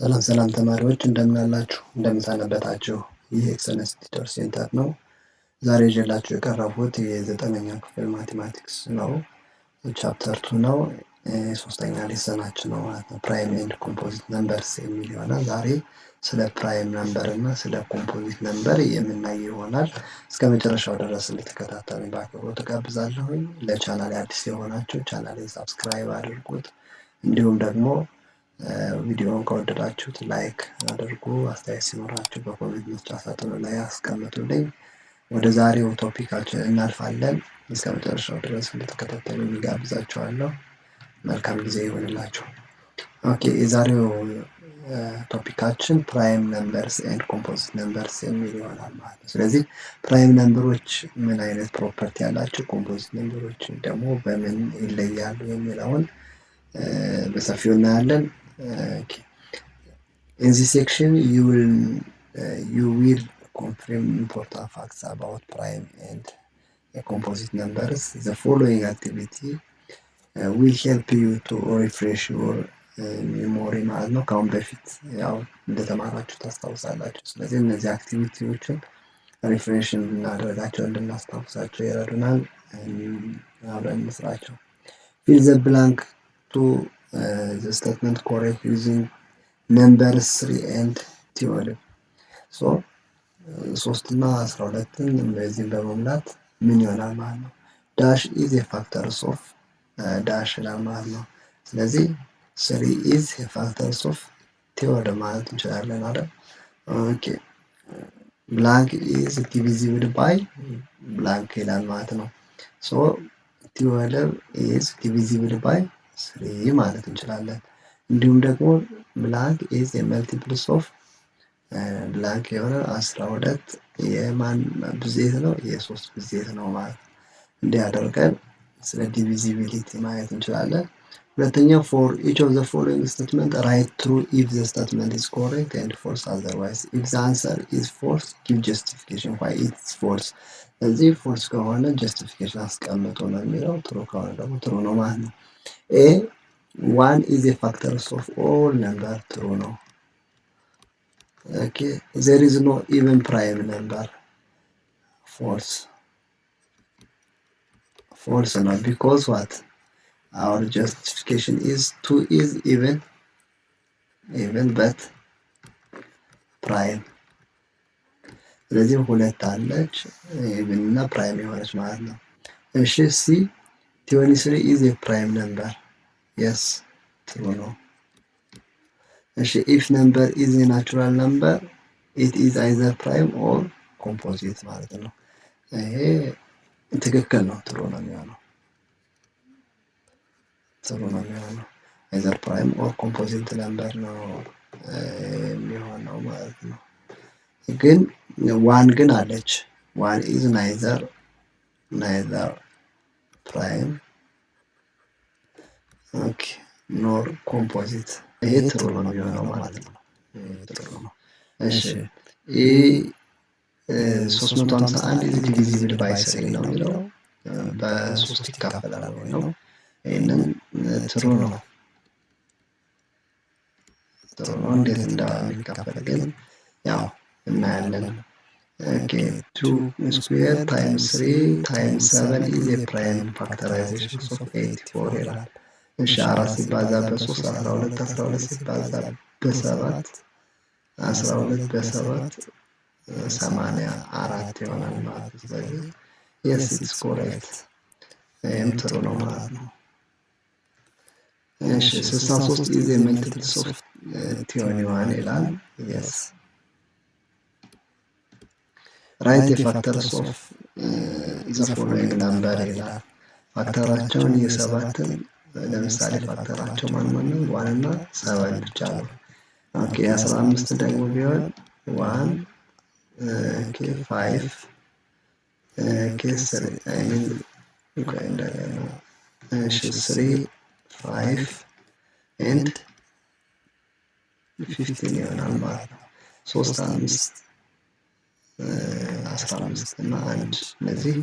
ሰላም ሰላም ተማሪዎች፣ እንደምን አላችሁ? እንደምን ሰነበታችሁ? ይህ Excellence Tutor Center ነው። ዛሬ ይዤላችሁ የቀረብኩት የዘጠነኛ ክፍል mathematics ነው። Chapter 2 ነው። ሶስተኛ lesson ኣችን ነው ማለት ነው። Prime and composite numbers የሚል ይሆናል። ዛሬ ስለ prime number እና ስለ composite number የምናይ ይሆናል። እስከ መጨረሻው ድረስ እንድትከታተሉኝ በአክብሮት እጋብዛለሁኝ። ለቻናሌ አዲስ የሆናችሁ ቻናሌን subscribe አድርጉት። እንዲሁም ደግሞ ቪዲዮውን ከወደዳችሁት like አድርጉ። አስተያየት ሲኖራችሁ በ comment መስጫ ሳጥኑ ላይ አስቀምጡልኝ። ወደ ዛሬው topic ኣችን እናልፋለን። እስከ መጨረሻው ድረስ እንድትከታተሉ እጋብዛችኋለሁ። መልካም ጊዜ ይሆንላችሁ። Okay፣ የዛሬው topic ኣችን prime numbers and composite numbers የሚል ይሆናል ማለት ነው። ስለዚህ prime number ኦች ምን አይነት property ያላቸው፣ composite number ኦች ደግሞ በምን ይለያሉ የሚለውን በሰፊው እናያለን። In this section you will confirm important facts about prime and composite numbers. The following activity will help you to refresh your memory ማለት ነው። ከአሁን በፊት ያው እንደተማራችሁ ታስታውሳላችሁ። ስለዚህ እነዚህ activity ዎችን refresh እንድናደርጋቸው፣ እንድናስታውሳቸው ይረዱናል። አብረን እንስራቸው። Fill the blank to the statement correct using numbers 3 and 12. So ሶስት እና 12ን እነዚህን በመሙላት ምን ይሆናል ማለት ነው? Dash is a factors of dash ይላል ማለት ነው። ስለዚህ 3 is a factors of 12 ማለት እንችላለን አይደል? Okay, blank is divisible by blank ይላል ማለት ነው። So 12 is divisible by 3 ማለት እንችላለን። እንዲሁም ደግሞ blank is a multiples of blank የሆነ 12 የማን ብዜት ነው? የሶስት ብዜት ነው ማለት ነው። እንዲህ አድርገን ስለ divisibility ማየት እንችላለን። ሁለተኛው፣ for each of the following statement, write true if the statement is correct and false otherwise. If the answer is false, give justification why it's false። ስለዚህ false ከሆነ justification አስቀምጡ ነው የሚለው፣ true ከሆነ ደግሞ true ነው ማለት ነው። A, 1 is a factors of all number, true ነው። Okay, there is no even prime number, false. False ነው because what our justification is, 2 is even but prime። ስለዚህ ሁለት አለች even እና prime የሆነች ማለት ነው። እሺ፣ C, 23 is a prime number, yes, true ነው። እሺ፣ if number is a natural number, it is either prime or composite ማለት ነው። ይሄ ትክክል ነው፣ true ነው የሚሆነው፣ true ነው የሚሆነው። Either prime or composite number ነው የሚሆነው ማለት ነው። ግን one ግን አለች። One is neither prime, okay, nor composite። ይሄ true ነው የሚሆነው ማለት ነው። True ነው። እሺ፣ ይህ 351 is divisible by 3 ነው የሚለው፣ በሶስት ይካፈላል ወይ ነው። ይህንን true ነው፣ true ነው። እንዴት እንደሚካፈል ግን ያው እናያለን። Okay, 2 square times 3 times 7 is a prime factorization of 84 ይላል። እሺ፣ አራት ሲባዛ በሶስት 12፣ 12 ሲባዛ በሰባት፣ 12 በሰባት 84 ይሆናል ማለት ነው። ስለዚህ yes, it's correct። ይህም true ነው ማለት ነው። እሺ፣ 63 is multiples of 21 ይላል። Yes. Write factors of the following number ይላል። Factor ኣቸውን የሰባትን ለምሳሌ factor ኣቸው ማን ማን ነው? One እና seven ብቻ ነው። Okay፣ 15 ደግሞ ቢሆን one, okay, five, okay, three, I mean, እንደገና እሺ፣ 3, 5 and 15 ይሆናል ማለት ነው። ሶስት፣ አምስት፣ 15 እና አንድ እነዚህ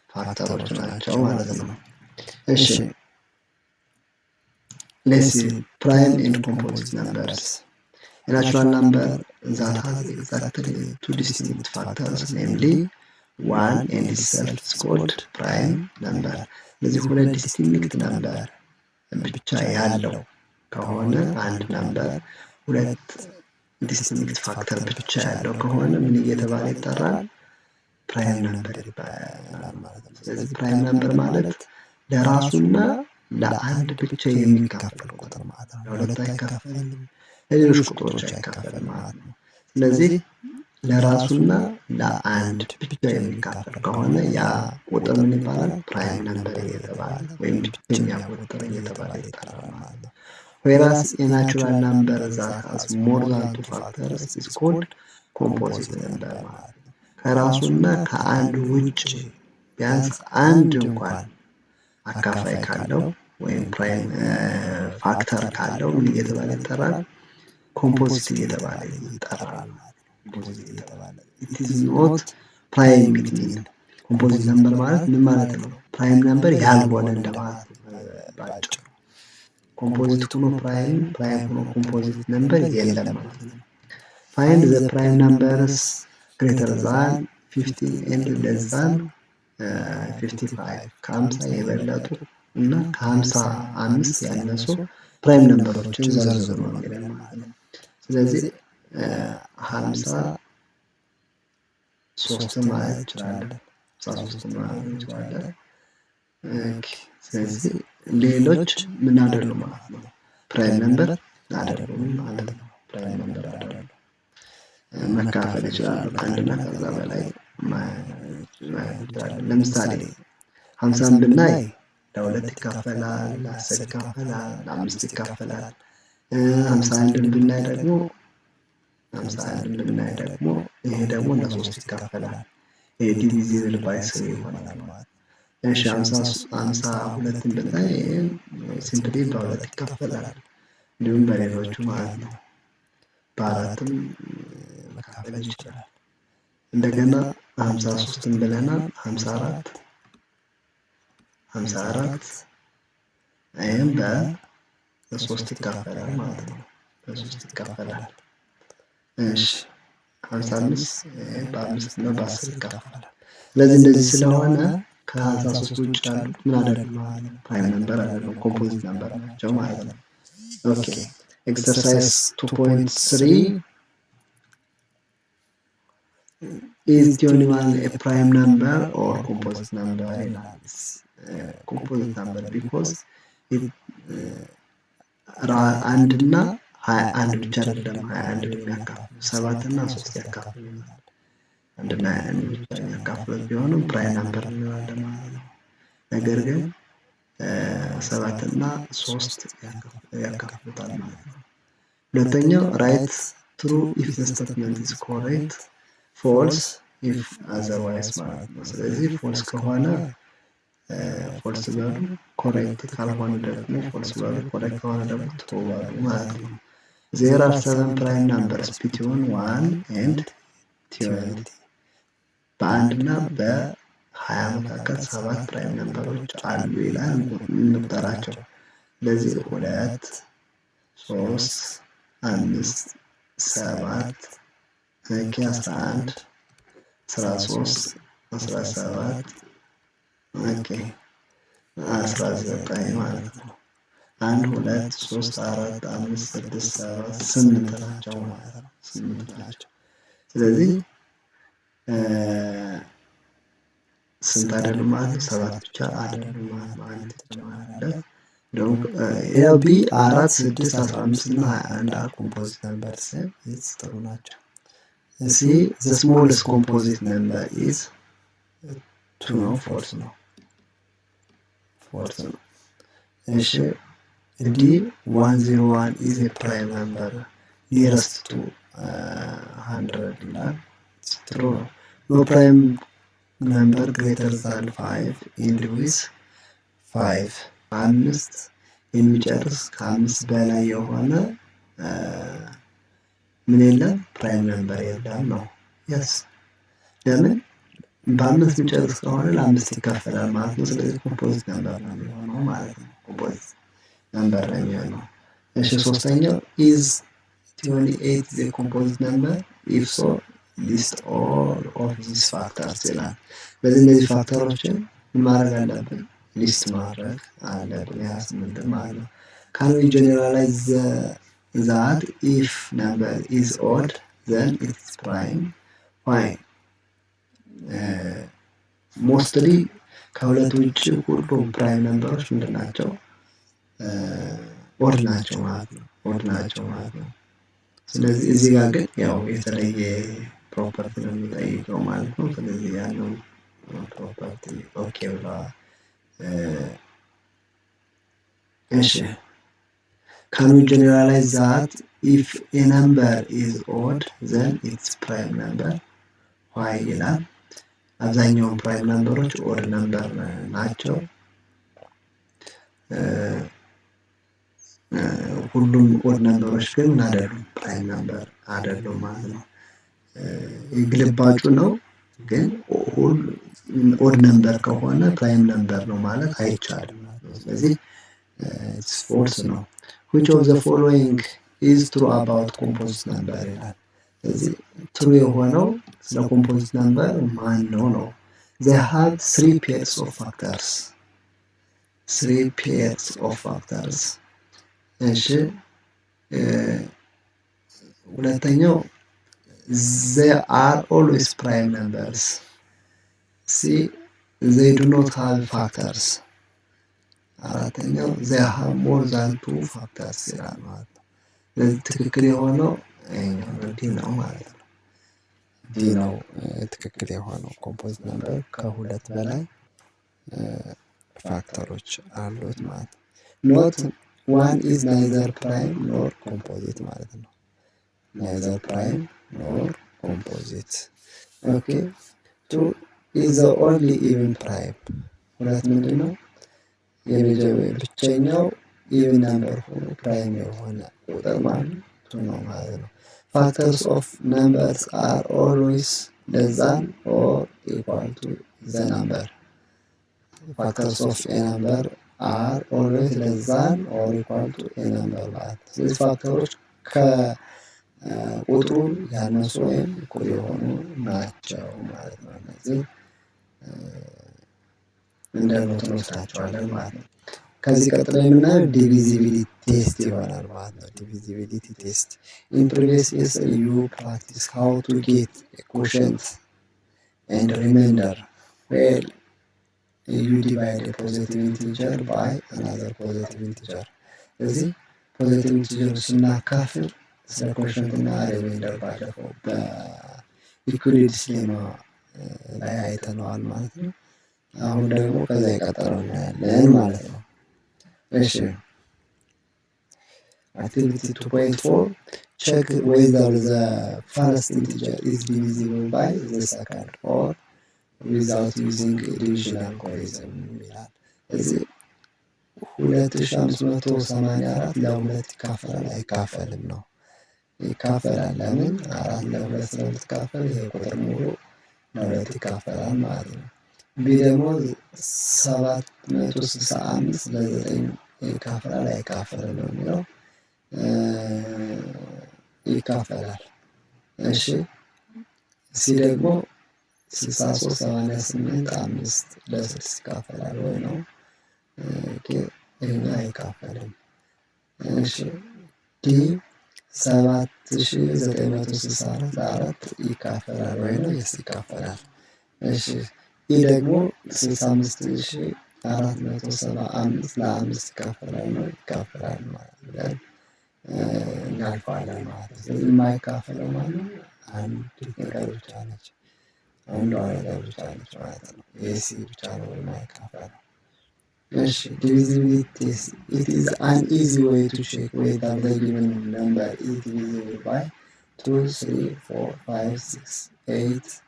factor ኦች ናቸው ማለት ነው። እሺ፣ let's see prime and composite numbers. Natural number that has exactly two distinct factors, namely one and itself, is called prime number። እነዚህ ሁለት distinct number ብቻ ያለው ከሆነ፣ አንድ number ሁለት distinct factor ብቻ ያለው ከሆነ ምን እየተባለ ይጠራል? Prime number ይባላል ማለት ነው። ስለዚህ prime number ማለት ለራሱና ለአንድ ብቻ የሚካፈል ቁጥር ማለት ነው። ለሁለት አይካፈልም፣ ለሌሎች ቁጥሮች አይካፈልም ማለት ነው። ስለዚህ ለራሱና ለአንድ ብቻ የሚካፈል ከሆነ ያ ቁጥር ምን ይባላል? Prime number እየተባለ ወይም ብቸኛ ቁጥር እየተባለ ይጠራል ማለት ነው። Whereas a natural number that has more than two factors is called composite number ማለት ነው። ከራሱና ከአንድ ውጭ ቢያንስ አንድ እንኳን አካፋይ ካለው ወይም prime factor ካለው ምን እየተባለ ይጠራል? Composite እየተባለ ይጠራል። Composite እየተባለ it is not prime። It mean composite number ማለት ምን ማለት ነው? Prime number ያልሆነ እንደማለት ነው። ባጭሩ composite ሆኖ prime፣ prime ሆኖ composite number የለም ማለት ነው። Find the prime numbers greater than 50 and less than 55። ከ50 የበለጡ እና ከ55 ያነሱ prime number ኦችን ዘርዝሩ ነው የሚለን ማለት ነው። ስለዚህ 53ን ማለት እንችላለን። 53ን ማለት እንችላለን። ስለዚህ ሌሎች ምን አይደሉም ማለት ነው? Prime number አይደሉም ማለት ነው። Prime number አይደሉም። መካፈል ይችላሉ፣ ከአንድና ከዛ በላይ ማየት እንችላለን። ለምሳሌ 50ን ብናይ ለሁለት ይካፈላል፣ ለ10 ይካፈላል፣ ለአምስት ይካፈላል። 51ን ብናይ ደግሞ፣ 51ን ብናይ ደግሞ ይሄ ደግሞ ለሶስት ይካፈላል። ይሄ divisible by three ይሆናል ማለት ነው። እሺ፣ 52ን ብናይ simply በሁለት ይካፈላል። እንዲሁም በሌሎቹ ማለት ነው። በአራትም መካፈል ይችላል። እንደገና 53ን ብለናል። 54፣ 54 ይህም በሶስት ይካፈላል ማለት ነው። በሶስት ይካፈላል። እሺ፣ 55 በአምስት እና በ10 ይካፈላል። ስለዚህ እንደዚህ ስለሆነ ከ53 ውጭ ያሉት ምን አይደሉም ማለት ነው? Prime number አይደሉም፣ composite number ናቸው ማለት ነው። Okay, exercise 2.3. Is 21 a prime number or composite number ይላል። Composite number because አንድና 21 ብቻ አይደለም፣ 21 የሚያካፍሉ ሰባት እና ሶስት ያካፍሉናል። አንድና 21 ብቻ የሚያካፍሉት ቢሆንም prime number እንለዋለን ማለት ነው። ነገር ግን ሰባት እና ሶስት ያካፍሉታል ማለት ነው። ሁለተኛው write true if the statement is correct, false if otherwise ማለት ነው። ስለዚህ false ከሆነ false በሉ፣ correct ካልሆነ ደግሞ false በሉ፣ correct ከሆነ ደግሞ true በሉ ማለት ነው። There are seven prime numbers between 1 and 20። በአንድና በ20 መካከል ሰባት prime number ኦች አሉ ይላል። እንቁጠራቸው። ስለዚህ ሁለት፣ ሶስት፣ አምስት፣ ሰባት፣ okay፣ 11፣ 13፣ 17፣ okay፣ 19 ማለት ነው። አንድ፣ ሁለት፣ ሶስት፣ አራት፣ አምስት፣ ስድስት፣ ሰባት፣ ስምንት ናቸው ማለት ነው። ስምንት ናቸው። ስለዚህ ስንት አይደሉም ማለት ነው? ሰባት ብቻ አይደሉም ማለት ነው። አንድ ተጨማሪ አለ። እንደውም B አራት፣ ስድስት፣ 15 እና 21 are composite numbers፣ ጥሩ ናቸው። C, the smallest composite number is two ነው። False ነው። False ነው። እሺ፣ D, 101 is a prime number nearest to 100 ይላል። True ነው። No prime number greater than five end with five። በአምስት የሚጨርስ፣ ከአምስት በላይ የሆነ ምን የለም? Prime number የለም ነው። Yes፣ ለምን? በአምስት የሚጨርስ ከሆነ ለአምስት ይካፈላል ማለት ነው። ስለዚህ composite number ነው የሚሆነው ማለት ነው። Composite number ነው የሚሆነው። እሺ፣ ሶስተኛው is 28 is a composite number? If so, list all of these factors ይላል። ስለዚህ እነዚህ factor ኦችን ምን ማድረግ አለብን? List ማድረግ አለብን። የ28 ማለት ነው። Can we generalize that if number is odd, then it's prime? Why? Mostly ከሁለት ውጭ ሁሉም prime number ኦች ምንድን ናቸው? Odd ናቸው ማለት ነው። Odd ናቸው ማለት ነው። ስለዚህ እዚህ ጋር ግን ያው የተለየ property ነው የሚጠይቀው ማለት ነው። ስለዚህ ያለውን property okay ብለዋል። እሺ፣ can we generalize that if a number is odd, then it's prime number? Why ይላል። አብዛኛውን prime number ኦች odd number ናቸው። ሁሉም odd number ኦች ግን አይደሉም፣ prime number አይደሉም ማለት ነው። ግልባጩ ነው፣ ግን odd number ከሆነ prime number ነው ማለት አይቻልም ማለት ነው። ስለዚህ false ነው። Which of the following is true about composite number ይላል። ስለዚህ true የሆነው ስለ composite number ማን ነው ነው። They have three pairs of factors, three pairs of factors። እሺ፣ ሁለተኛው they are always prime numbers. C, they do not have factors. አራተኛው they have more than two factors ይላል ማለት ነው። ስለዚህ ትክክል የሆነው ይኸኛው ነው፣ D ነው ማለት ነው። D ነው ትክክል የሆነው። Composite number ከሁለት በላይ factor ኦች አሉት ማለት ነው። Note, one is neither prime nor composite ማለት ነው። Neither prime nor composite። Okay, two is the only even prime። ሁለት ምንድን ነው? ብቸኛው even number ሆኖ prime የሆነ ቁጥር ማለት ነው two ነው ማለት ነው። Factors of numbers are always less than or equal to the number. Factors of a number are always less than or equal to a number ማለት ነው። ስለዚህ factor ኦች ከቁጥሩ ያነሱ ወይም እኩል የሆኑ ናቸው ማለት ነው። እነዚህ እንደ note እንወስዳቸዋለን ማለት ነው። ከዚህ ቀጥሎ የምናየው divisibility test ይሆናል ማለት ነው። Divisibility test. In previous lesson, you practice how to get quotient and remainder when you divide positive integer by another positive integer። ስለዚህ positive integer ስናካፍል ስለ quotient እና remainder ባለፈው በ Euclid's lemma ላይ አይተነዋል ማለት ነው። አሁን ደግሞ ከዛ የቀጠለው እናያለን ማለት ነው። እሺ፣ activity 2.4: check whether the first integer is divisible by the second or without using division algorithm ይላል። እዚህ 2584 ለሁለት ይካፈላል አይካፈልም ነው። ይካፈላል። ለምን? አራት ለሁለት ስለምትካፈል ይሄ ቁጥር ሙሉ ለሁለት ይካፈላል ማለት ነው። B ደግሞ 765 ለዘጠኝ ይካፈላል አይካፈልም ነው የሚለው፣ ይካፈላል። እሺ፣ C ደግሞ 63 88 5 ለስድስት ይካፈላል ወይ ነው። ይሄኛው አይካፈልም። እሺ፣ D 7964 ለአራት ይካፈላል ወይ ነው። Yes፣ ይካፈላል። እሺ፣ E ደግሞ 65,475 ለአምስት ይካፈላል ነው። ይካፈላል ማለት ብለን እናልፈዋለን ማለት ነው። ስለዚህ የማይካፈለው ማለት ነው አንድ ነገር ብቻ ነች። አንዷ ነገር ብቻ ነች ማለት ነው። የ C ብቻ ነው የማይካፈለው። እሺ፣ divisibility test. It is an easy way to check whether the given number is divisible by 2, 3, 4, 5, 6, 8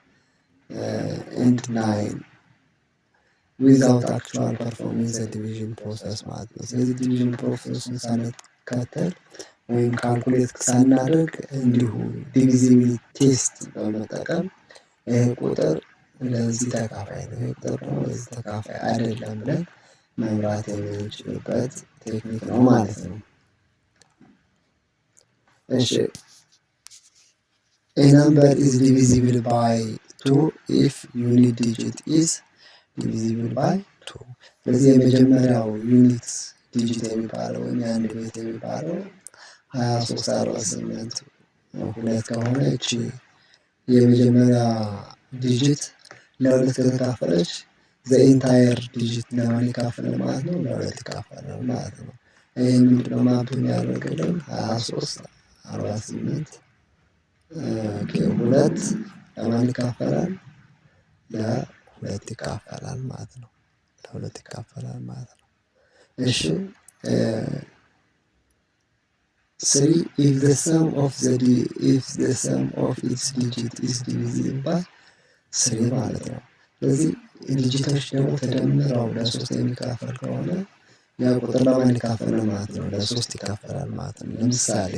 and 9 without actual performing the division process ማለት ነው። ስለዚህ division process ኡን ሳንከተል ወይም calculate ሳናደርግ እንዲሁ divisibility test በመጠቀም ይሄ ቁጥር ለዚህ ተካፋይ ነው፣ ይሄ ቁጥር ደግሞ ለዚህ ተካፋይ አይደለም ብለን መምራት የምንችልበት technique ነው ማለት ነው። እሺ፣ a number is divisible by two if unit digit is divisible by two። ስለዚህ የመጀመሪያው unit digit የሚባለው ወይም የአንድ ቤት የሚባለው 23 48 2 ከሆነ፣ እቺ የመጀመሪያ digit ለሁለት ከተካፈለች the entire digit ለማን ይካፈላል ማለት ነው? ለሁለት ይካፈላል ማለት ነው። ይህ ምንድነው map የሚያደርግልን? 23 48 2 ለማን ይካፈላል? ለሁለት ይካፈላል ማለት ነው። ለሁለት ይካፈላል ማለት ነው። እሺ፣ three if the sum of its digit is divisible by three ማለት ነው። ስለዚህ digit ኦች ደግሞ ተደምረው ለሶስት የሚካፈል ከሆነ ያ ቁጥር ለማን ይካፈላል ማለት ነው? ለሶስት ይካፈላል ማለት ነው። ለምሳሌ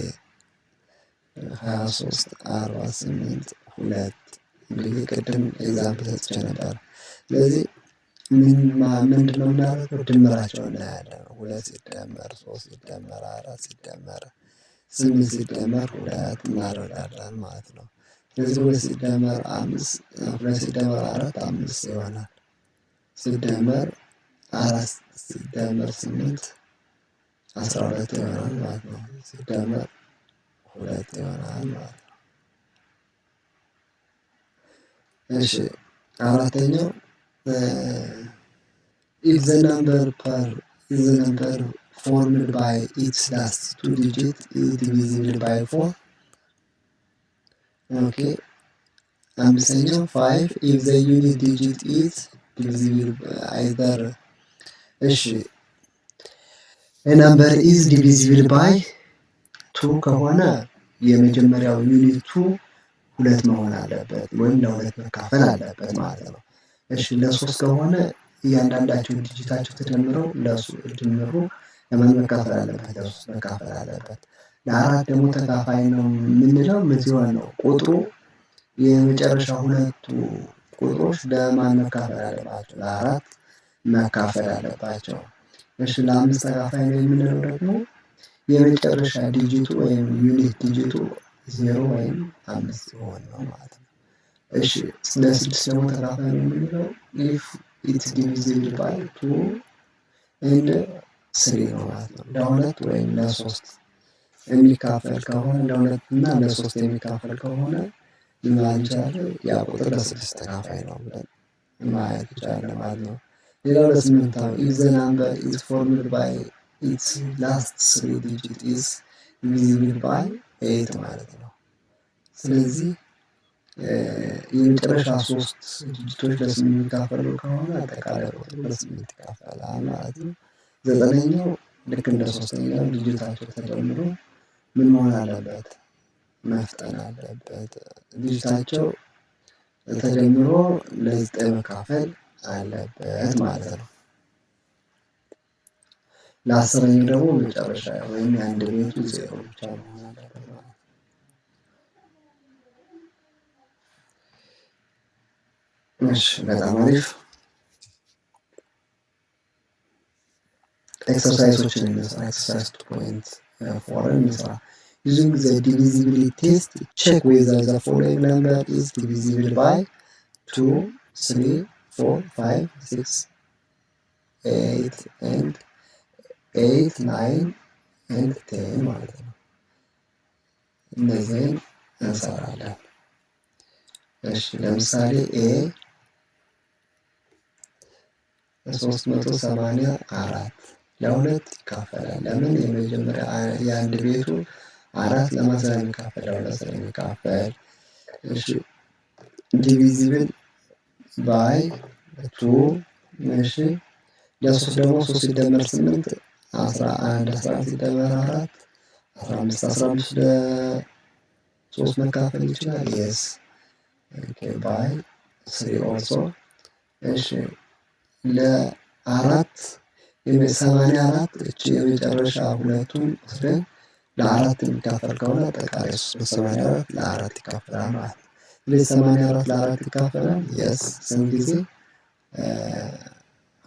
23 48 2 ብዬ ቅድም example ሰጥቼ ነበር። ስለዚህ ምንድነው የምናደርገው? ድምራቸውን እናያለን። ሁለት ሲደመር ሶስት ሲደመር አራት ሲደመር ስምንት ሲደመር ሁለት እናደርጋለን ማለት ነው። ስለዚህ ሁለት ሲደመር አምስት፣ ሁለት ሲደመር አራት አምስት ይሆናል። ሲደመር አራት ሲደመር ስምንት 12 ይሆናል ማለት ነው። ሲደመር ሁለት ይሆናል ማለት ነው። እሺ፣ አራተኛው if the number formed by its last two digit is divisible by four። Okay፣ አምስተኛው five if the unit digit is divisible either። እሺ፣ number is divisible by two ከሆነ የመጀመሪያው unit ኡ ሁለት መሆን አለበት ወይም ለሁለት መካፈል አለበት ማለት ነው። እሺ፣ ለሶስት ከሆነ እያንዳንዳቸው digit ኣቸው ተደምረው ድምሩ ለማን መካፈል አለበት? ለሶስት መካፈል አለበት። ለአራት ደግሞ ተካፋይ ነው የምንለው ምን ሲሆን ነው? ቁጥሩ የመጨረሻ ሁለቱ ቁጥሮች ለማን መካፈል አለባቸው? ለአራት መካፈል አለባቸው። እሺ፣ ለአምስት ተካፋይ ነው የምንለው ደግሞ የመጨረሻ digit ኡ ወይም unit digit ኡ ዜሮ ወይም አምስት ሲሆን ነው ማለት ነው። እሺ፣ ለስድስት ደግሞ ተካፋይ ነው የምንለው if it's divisible by two and three ነው ማለት ነው። ለሁለት ወይም ለሶስት የሚካፈል ከሆነ፣ ለሁለት እና ለሶስት የሚካፈል ከሆነ ምን ማለት እንችላለን? ያ ቁጥር ለስድስት ተካፋይ ነው ብለን ማየት እንችላለን ማለት ነው። ሌላው ለስምንት ነው። If the number is formed by its last three digit is divisible by eight ማለት ነው። ስለዚህ የመጨረሻ ሶስት digit ኦች ለስምንት የሚካፈሉ ከሆነ አጠቃላይ ቁጥሩ ለስምንት ይካፈላል ማለት ነው። ዘጠነኛው ልክ እንደ ሶስተኛው digit ኣቸው ተደምሮ ምን መሆን አለበት? መፍጠን አለበት። Digit ኣቸው ተደምሮ ለዘጠኝ መካፈል አለበት ማለት ነው። ለአስረኛው ደግሞ መጨረሻ ወይም የአንድ ቤቱ ዜሮ ብቻ መሆን አለበት ማለት ነው። እሺ፣ በጣም አሪፍ። Exercise ኦችን እንስራ። Exercise 2.4 እንስራ። Using the divisibility test, check whether the following number is divisible by 2, 3, 4, 5, 6, 8 and 8, 9 and 10 ማለት ነው። እነዚህን እንሰራለን። እሺ፣ ለምሳሌ A 384 ለሁለት ይካፈላል። ለምን? የመጀመሪያ የአንድ ቤቱ አራት ለማን ስለሚካፈል? ለሁለት ስለሚካፈል። እሺ፣ divisible by two። እሺ፣ ለሶስት ደግሞ ሶስት ሲደመር ስምንት 11፣ 11 ሲደመር አራት 15፣ 15 ለሶስት መካፈል ይችላል። Yes, by three also። እሺ፣ ለአራት 84 እቺ የመጨረሻ ሁለቱን ወስደን ለአራት የሚካፈል ከሆነ አጠቃላይ 384 ለአራት ይካፈላል ማለት ነው። ስለዚህ 84 ለአራት ይካፈላል። Yes፣ ስንት ጊዜ?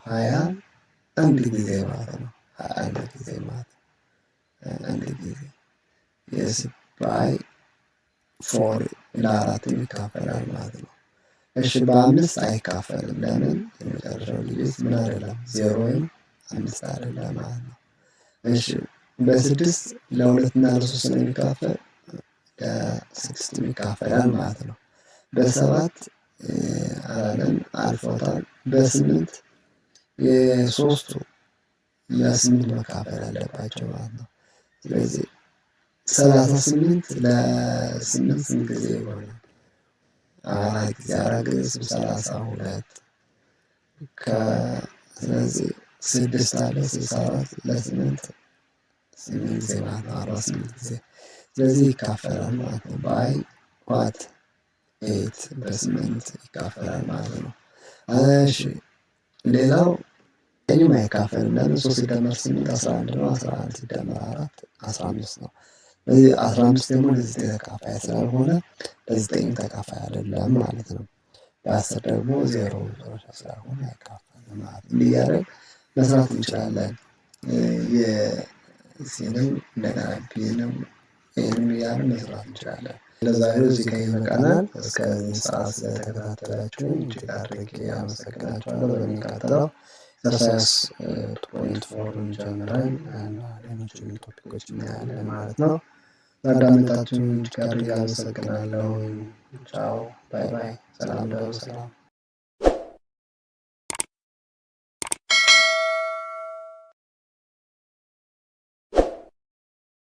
21 ጊዜ ማለት ነው። 21 ጊዜ ማለት ነው። 21 ጊዜ። Yes፣ By four ለአራትም ይካፈላል ማለት ነው። እሺ፣ በአምስት አይካፈልም። ለምን? የመጨረሻው digit ምን አይደለም፣ ዜሮ ወይም አምስት አይደለም ማለት ነው። እሺ፣ በስድስት ለሁለት እና ለሶስት ስለሚካፈል ለስድስትም ይካፈላል ማለት ነው። በሰባት አላለም፣ አልፎታል። በስምንት የሶስቱ ለስምንት መካፈል አለባቸው ማለት ነው። ስለዚህ 38 ለስምንት ስንት ጊዜ ይሆናል? አራት ጊዜ። አራት ጊዜ 32። ስለዚህ ስድስት አለ፣ 64 ለስምንት ስምንት ጊዜ ማለት ነው። 48 ጊዜ። ስለዚህ ይካፈላል ማለት ነው። By what? Eight፣ በስምንት ይካፈላል ማለት ነው። እሺ፣ ሌላው ዘጠኝም አይካፈልም። ለምን? ሶስት ሲደመር ስምንት 11 ነው። 11 ሲደመር አራት 15 ነው። ስለዚህ 15 ደግሞ ለዘጠኝ ተካፋይ ስላልሆነ ለዘጠኝ ተካፋይ አይደለም ማለት ነው። በ10 ደግሞ ዜሮ መጨረሻ ስላልሆነ አይካፈልም ማለት ነው። እንዲህ እያደረግን መስራት እንችላለን። የ C ንም እንደገና B ንም A ንም እያልን መስራት እንችላለን። ለዛሬው እዚህ ጋር ይበቃናል። እስከዚህ ሰዓት ስለተከታተላችሁኝ እጅግ አድርጌ አመሰግናችኋለሁ። በሚቀጥለው exercise 2.4 ጀምረን እና ሌሎችንም topic ኦች እናያለን ማለት ነው። ስላዳመጣችሁኝ እጅግ አድርጌ አመሰግናለሁ። ቻው፣ bye bye። ሰላም ደሩ፣ ሰላም።